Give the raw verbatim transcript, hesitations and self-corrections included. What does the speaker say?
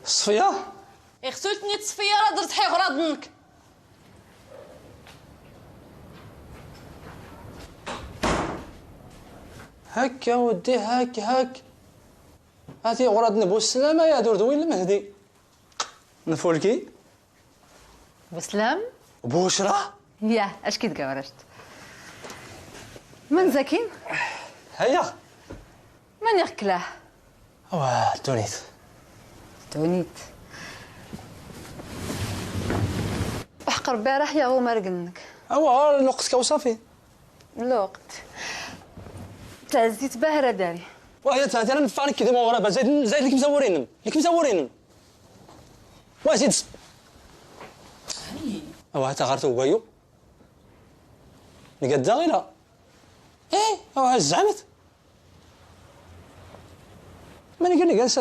Ṣṣfiyya? Ixṣu-k ur tettṣfiyyiḍ ara ad d-tṣeḥḥiḍ iɣraḍen-nnek. Hakk a weddi, hakk, hakk. Hati iɣraḍen n Buslam, ay ad ur d win lmehdi. Nfulki. Buslam? Bucra? Yah, acki d gawract. Man zakin? Haya. Man iɣ klah? Awa, ddunit. Ddunit. Uḥeq Rebbi ara ḥyaɣ umarg-nnek. Awa, ɣer lweqt ka uṣafi. Lweqt. Tɛezzit bahra dari. Wa, ya tɛezzit, ara neffeɣ nekk d imuɣrab, zayd, zayd, lkem zawurinem. Lkem zawurinem. Wa, zayd. Awa, ta ɣer tugwayu. Nga da ila. Eh, awa, zɛamet. Man igan igan sam